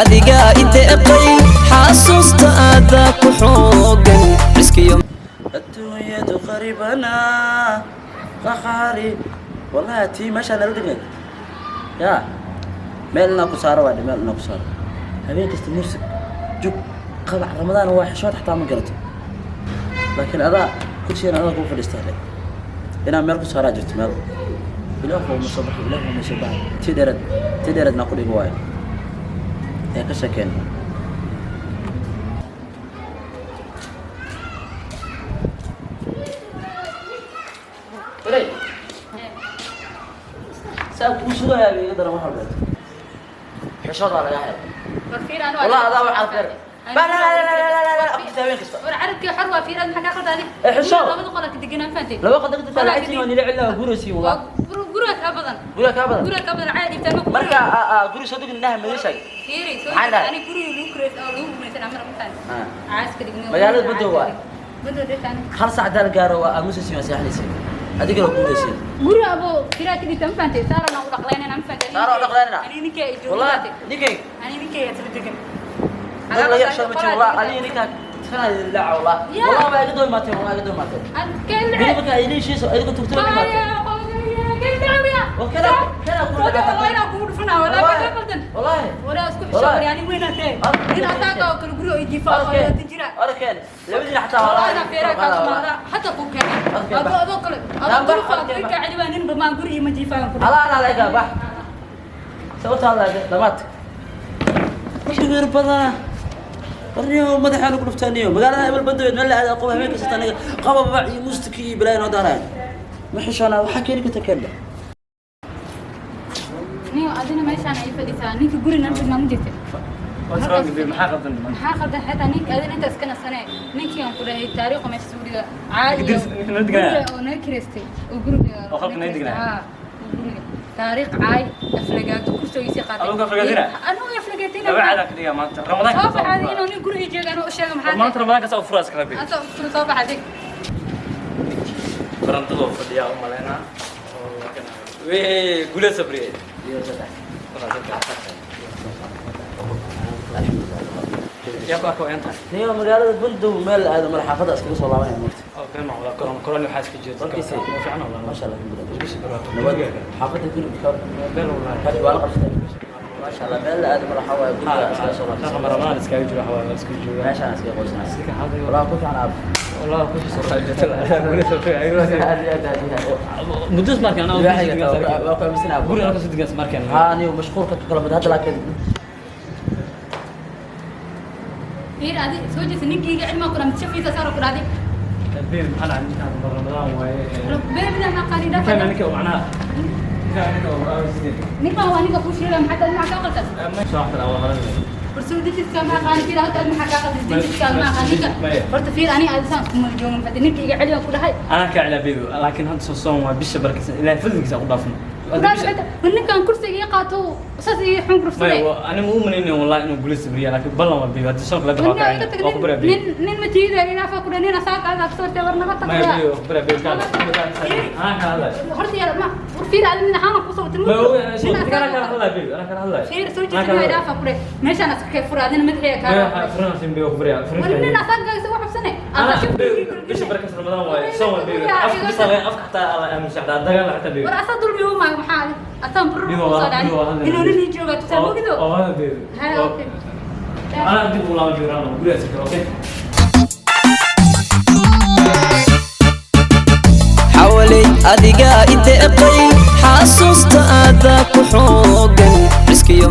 Adigaa ideeqay, xasuusta aadaa ku xoogan ciskiyo. Adduunyadu qaribana qaxaari, wallahi tii meeshaa nala degneed ya meel inaa ku saaro waa meel inaa ku saaro. Habeen kasta muusig jug qabac. Ramadaan waa xishood xataa ma garato, laakiin adaa kursigan adaa kuu fadhiistaa dhe inaa meel ku saaraa jirto. Meel Ilaahu ma soo baxay, Ilaahu ma soo baxay. Tii dheereed, tii dheereed naa ku dhigo waayo ee ka sheekeen. Waray saa kuu sugayaa iga daran wax walbeed. Xishoodaa laga helay والله هذا هو عارف. لا لا لا لا لا لا لا، أقصد habeen kasta. War carabkii xor waa fiiraad, maxaa kaa qaldan? Eh, xishood. Labada qol ka deganaan, fahantay? Laba qol degta lacagtiin waa nila cilaa guraysiin wallah. Guriga kaa badan. Guriga kaa badan. Guriga kaa badan, caadi dhibtaan ma. Marka guri soo degin naha madashay. Fiiri soo. Maxaa dhahay? Ani guriga lagu kureys oo lagu gumaysan amar ma fahantay? Ah. Caaska dhigni. Magaalada Badow waay. Badow dhigtaan. Hal saac daal gaaro waa aamusaysiin, waa seexanaysiin, adigana guuraysiin. Guriga abo fiiraad ka dhigtaan, ma fahantay? Saarana u dhaqlaynana, ma fahantay? Saara u dhaqlaynana? Ani ninkay ay joogo. Wallah ninkay. Ani ninkay ayaa sala degan. Dad laga xishood ma jiro wallah. Adiga ninkaa kana laaca wallah. Ya. Wallah waa iga doomaatay, wallah iga doomaatay. Keen. Guri marka ay leeshiiso adiga tugtay imaatay. وكذا كذا. والله أركان لبدي حتى والله. الله أنا لا بح سويت هذا دمات مش غير بدنا warniyo madaxaan ku dhuftaniyo magaalada hebel bandaweed meel la aado qof habeen kasta aniga qaba bac iyo mustiki iyo balaayo noo daaraya. Ma xishoona waxaa keeni karta keenda. What's wrong with you? Maxaa qaldan? Maxaa qaldan xitaa ninka adina inta iska nasanee ninkii aan ku dhahay taariikhu meesha soo dhiga caadi. Ninka nala deganaa? Guriga oo naga kireystay oo guriga. Oo qalka naga deganaa? Haa, oo guriga taariikh caay aflagaato kursigiisii qaatay. Adigu aflagaatina? Anigu aflagaatina. Laba caad aan ka dhigaa maanta. Ramadaanka soo soo baxaadi furaa. Inuu nin guriga jooga anuu u sheega maxaa. Maanta Ramadaanka soo furaa iska rabi. Asa soo baxaadi. Barandadoo fadhiyaa u malaynaa. Wee gule sabriye. Yaa ku arka inta. Niyo magaalada Bundow meel la aado mala xaafadda iskaga soo laabanaya moogta. Oo been ma wada koron koron waxaa iska jiro. Warkiisa. Waa fiican wallah. Maasha Allah, alxamdulillah. Isku barwaaqo. Nabad xaafadda guriga ka Been wallah. hadi waa la qabsatay, maasha Allah. Meel la aado mala waxaa waaye guriga iskaga soo Shaqa laabanaya. Ramadaan iskaga jiro waxaa waa iska joogaa. Meeshaan iskaga qoysanaya. Iska hadlay. Wallah ku fiican aab. Wallah ku soo qaybjatay. Gule sabriye. Aad iyo aad, aad iyo aad. Muddo markaan aan Ilaahay waa ku aaminsanaa. Guriga aan ka soo degan markaan. Haa, niyo mashquulka kala mid hadda laakiin. Fiir adi soo jeesa ninkiyga cilmaa ku dhahay shafiisa saaro ku dhahday. Been maxaa dhacay ninkaan Ramadaan waaye. Beebida ma qaani. Ninkaan dhafa. Ninka macnaha ninkaan ninka oo sidee. Ninkan waa ninka kuu sheegaya, maxaa maxaa kaa qaldan? Soo xataa waa halan. Warsuudiska ma aqaan fiir halka maxaa kaa qaldan dijiska ma aqaan ninka. Maya. Horta fiir ani aad saan isku mala joogin fadhi ninka iga celiyo ku dhahay. Ana ka cila beebi, laakiin hadda soo soon waa bisha barkisan Ilaahay fadligiisa ku dhaafno. Ninkan kursiga ii qaato saas ii xun kursaday. Maya, ani ma u malaynaya wallahi inuu guulaysto beriya, laakiin ballan waa beebi haddii soonka la baxo waa iga waa ku baraa tag beebi. nin nin ma tiidayo inaa ku dhahay nin asaga aad soo war naga tag. Maya beebi, waa ku baraa beebi kaala. Ana kala hadlay. Horta yaa ma war fiir aad nin ahaan ku soo Ma oga soo ana kala hadlay beebi, ana kala hadlay. Fiir soo jeedin waa idaafa ku dhahay meeshaan aska kee fura adina madaxiga Maya kaa. waxaa furan sin beebi, waa ku baraa furan. War nin asaga isagu xabsane. أنا بيش بركة رمضان واي سوى بيبي أفك بس أفك حتى على أمس حتى دقل حتى بيبي. War asaa dulmi u maayo maxaa asaan burur بيبي ku soo والله dhacay بيبي والله. Inuu nin ii jooga tusaa mogido. أو هذا بيبي. ها okay. أنا أديك والله بيبي أنا بقول لك أوكي. Xawaley adigaa ideeqay, xasuusta aadaa ku xoogan.